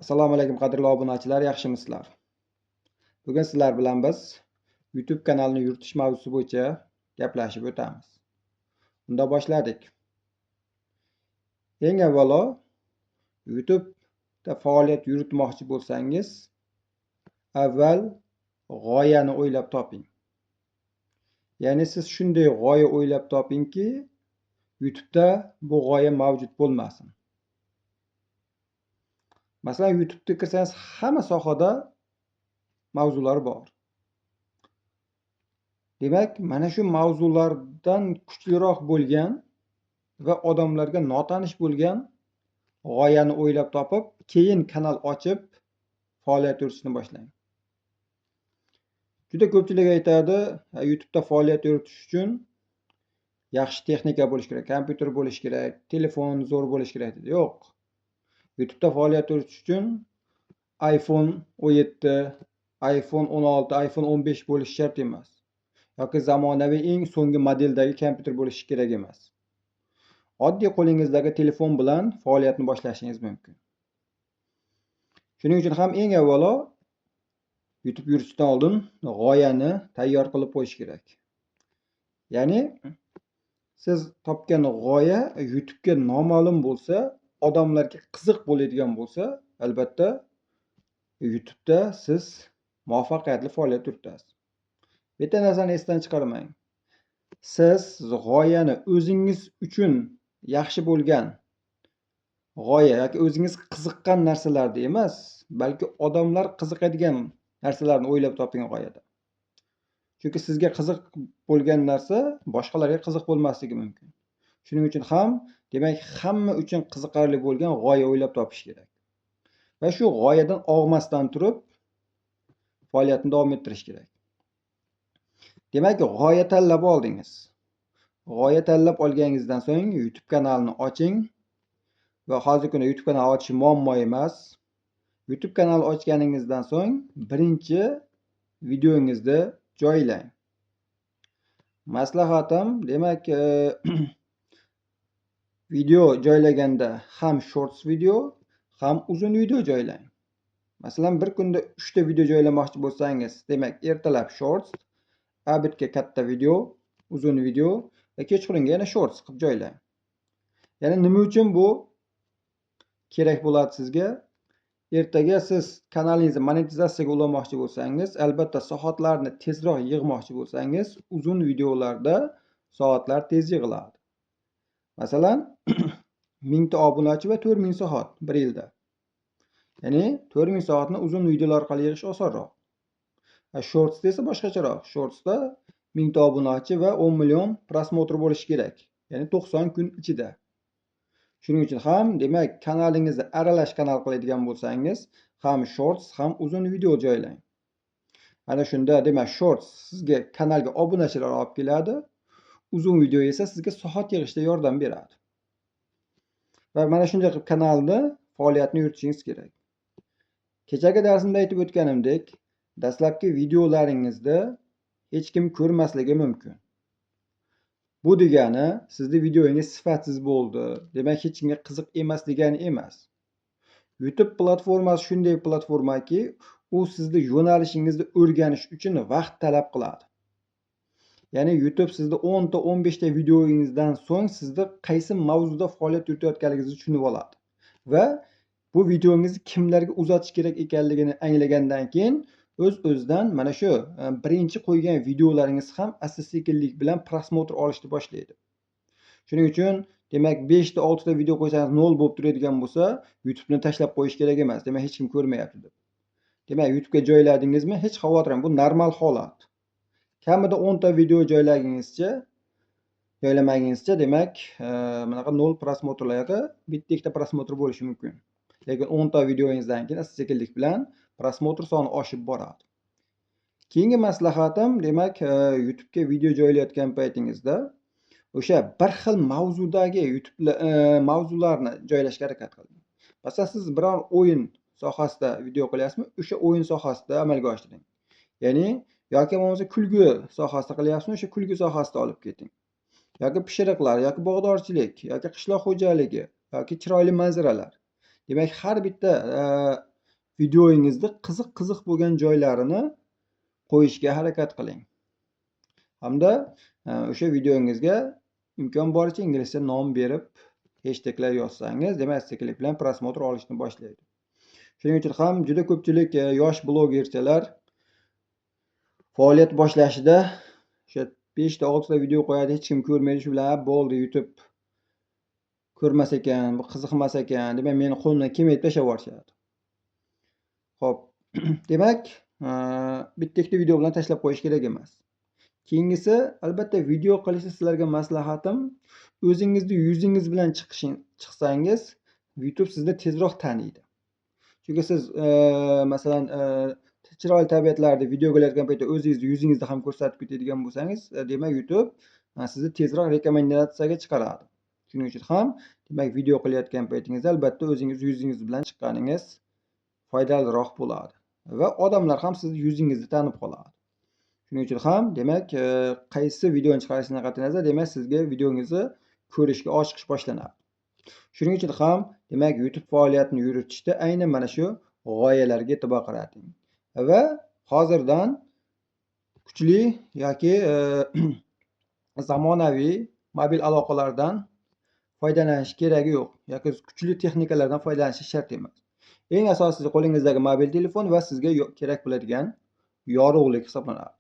Assalomu alaykum qadrli obunachilar, yaxshimisizlar? Bugun sizlar bilan biz YouTube kanalini yuritish mavzusi bo'yicha gaplashib o'tamiz. Unda boshladik. Eng avvalo YouTube'da faoliyat yuritmoqchi bo'lsangiz, avval g'oyani o'ylab toping. Ya'ni siz shunday g'oya o'ylab topingki, YouTube'da bu g'oya mavjud bo'lmasin. Masalan, YouTube'da kirsangiz hamma sohada mavzular bor. Demak, mana shu mavzulardan kuchliroq bo'lgan va odamlarga notanish bo'lgan g'oyani o'ylab topib, keyin kanal ochib faoliyat yuritishni boshlang. Juda ko'pchilik aytadi, YouTube'da faoliyat yuritish uchun yaxshi texnika bo'lishi kerak, kompyuter bo'lishi kerak, telefon zo'r bo'lishi kerak deydi. Yo'q. YouTube'da faoliyat yuritish uchun iPhone 17, iPhone 16, iPhone 15 bo'lishi shart emas. Yoki zamonaviy eng so'nggi modeldagi kompyuter bo'lishi kerak emas. Oddiy qo'lingizdagi telefon bilan faoliyatni boshlashingiz mumkin. Shuning uchun ham eng avvalo YouTube yuritishdan oldin g'oyani tayyor qilib qo'yish kerak. Ya'ni siz topgan g'oya YouTube'ga noma'lum bo'lsa, odamlarga qiziq bo'ladigan bo'lsa, albatta YouTube'da siz muvaffaqiyatli faoliyat yuritasiz. Bitta narsani esdan chiqarmang. Siz g'oyani o'zingiz uchun yaxshi bo'lgan g'oya yoki o'zingiz qiziqqan narsalarni emas, balki odamlar qiziqadigan narsalarni o'ylab toping g'oyada. Chunki sizga qiziq bo'lgan narsa boshqalarga qiziq bo'lmasligi mumkin. Shuning uchun ham, demak, hamma uchun qiziqarli bo'lgan g'oya o'ylab topish kerak. Va shu g'oyadan og'masdan turib faoliyatni davom ettirish kerak. Demak, g'oya tanlab oldingiz. G'oya tanlab olganingizdan so'ng YouTube kanalini oching va hozirgi kunda YouTube kanal ochish muammo emas. YouTube kanal ochganingizdan so'ng birinchi videongizni joylang. Maslahatim, demak, video joylaganda ham shorts video, ham uzun video joylang. Masalan, bir kunda 3 ta video joylamoqchi bo'lsangiz, demak, ertalab shorts, обед ga katta video, uzun video va kechqurunga yana shorts qilib joylang. Ya'ni nima uchun bu kerak bo'ladi sizga? Ertaga siz kanalingizni monetizatsiyaga ulamoqchi bo'lsangiz, albatta soatlarni tezroq yig'moqchi bo'lsangiz, uzun videolarda soatlar tez yig'iladi. Masalan, 1000 ta obunachi va 4000 soat bir yilda. Ya'ni 4000 soatni uzun videolar orqali yig'ish osonroq. Shortsda esa boshqacharoq. Shortsda 1000 ta obunachi va 10 million просмотр bo'lishi kerak. Ya'ni 90 kun ichida. Shuning uchun ham, demak, kanalingizni aralash kanal qiladigan bo'lsangiz, ham shorts, ham uzun video joylang. Ana shunda, demak, shorts sizga kanalga obunachilar olib keladi. Uzun video esa sizga soat yig'ishda yordam beradi. Va mana shunday qilib kanalni faoliyatini yuritishingiz kerak. Kechagi darsimda aytib o'tganimdek, dastlabki videolaringizda hech kim ko'rmasligi mumkin. Bu degani sizni videoyingiz sifatsiz bo'ldi, demak hech kimga qiziq emas degani emas. YouTube platformasi shunday platformaki, u sizni yo'nalishingizni o'rganish uchun vaqt talab qiladi. Ya'ni YouTube sizni 10 ta, 15 ta videoyingizdan so'ng sizni qaysi mavzuda faoliyat yuritayotganligingizni tushunib oladi va bu videongizni kimlarga uzatish kerak ekanligini anglagandan keyin o'z-o'zidan mana shu birinchi qo'ygan videolaringiz ham asta-sekinlik bilan просмотр olishni boshlaydi. Shuning uchun, demak, 5 ta, 6 ta video qo'ysangiz 0 bo'lib turadigan bo'lsa, YouTube'ni tashlab qo'yish kerak emas. Demak, hech kim ko'rmayapti deb. Demak, YouTube'ga joyladingizmi, hech xavotir olmang, bu normal holat. Kamida 10 ta video joylamagunizcha, demak, bunaqa 0 просмотр lar yoki bitta, ikkita просмотр bo'lishi mumkin. Lekin 10 ta videoyingizdan keyin asta-sekinlik bilan просмотр soni oshib boradi. Keyingi maslahatim, demak, YouTube'ga video joylayotgan paytingizda o'sha bir xil mavzudagi YouTube mavzularni joylashga harakat qiling. Masalan, siz biror o'yin sohasida video qilyapsizmi, o'sha o'yin sohasida amalga oshiring. Ya'ni yoki bo'lmasa kulgi sohasida qilyapsizmi, o'sha kulgi sohasida olib keting. Yoki pishiriqlar, yoki bog'dorchilik, yoki qishloq xo'jaligi, yoki chiroyli manzaralar. Demak, har bitta videoyingizni qiziq-qiziq bo'lgan joylarini qo'yishga harakat qiling. Hamda o'sha videongizga imkon boricha inglizcha nom berib hashtaglar yozsangiz, demak, sekinlik bilan просмотр olishni boshlaydi. Shuning uchun ham juda ko'pchilik yosh blogerchalar faoliyat boshlashida o'sha 5 ta 6 ta video qo'yadi, hech kim ko'rmaydi, shu bilan bo'ldi, YouTube ko'rmas ekan, bu qiziqmas ekan, demak meni qo'limdan kelmaydi, tashlab yuborishadi. Xo'p, demak, bitta ikkita video bilan tashlab qo'yish kerak emas. Keyingisi, albatta video qilishni sizlarga maslahatim, o'zingizni yuzingiz bilan chiqsangiz, YouTube sizni tezroq taniydi. Chunki siz masalan, chiroyli tabiatlarni videoga olayotgan paytda o'zingizni yuzingizni ham ko'rsatib ketadigan bo'lsangiz, demak YouTube sizni tezroq rekomendatsiyaga chiqaradi. Shuning uchun ham, demak, video qilayotgan paytingizda albatta o'zingiz yuzingiz bilan chiqqaningiz foydaliroq bo'ladi va odamlar ham sizni yuzingizni tanib qoladi. Shuning uchun ham, demak, qaysi videoni chiqarishdan qat'iy nazar, demak, sizga videongizni ko'rishga oshiqish boshlanadi. Shuning uchun ham, demak, YouTube faoliyatini yuritishda aynan mana shu g'oyalarga e'tibor qarating va hozirdan kuchli yoki zamonaviy mobil aloqalardan foydalanish keragi yo'q yoki kuchli texnikalardan foydalanish shart emas. Eng asosiysi qo'lingizdagi mobil telefon va sizga kerak bo'ladigan yorug'lik hisoblanadi.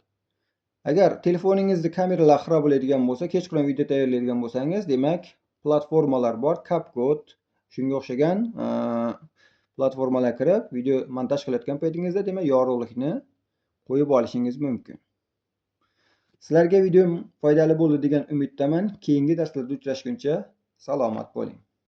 Agar telefoningizni kameralari xira bo'ladigan bo'lsa, kechqurun video tayyorlaydigan bo'lsangiz, demak, platformalar bor, CapCut, shunga o'xshagan platformalar kirib, video montaj qilayotgan paytingizda, demak, yorug'likni qo'yib olishingiz mumkin. Sizlarga videom foydali bo'ldi degan umiddaman. Keyingi darslarda uchrashguncha salomat bo'ling.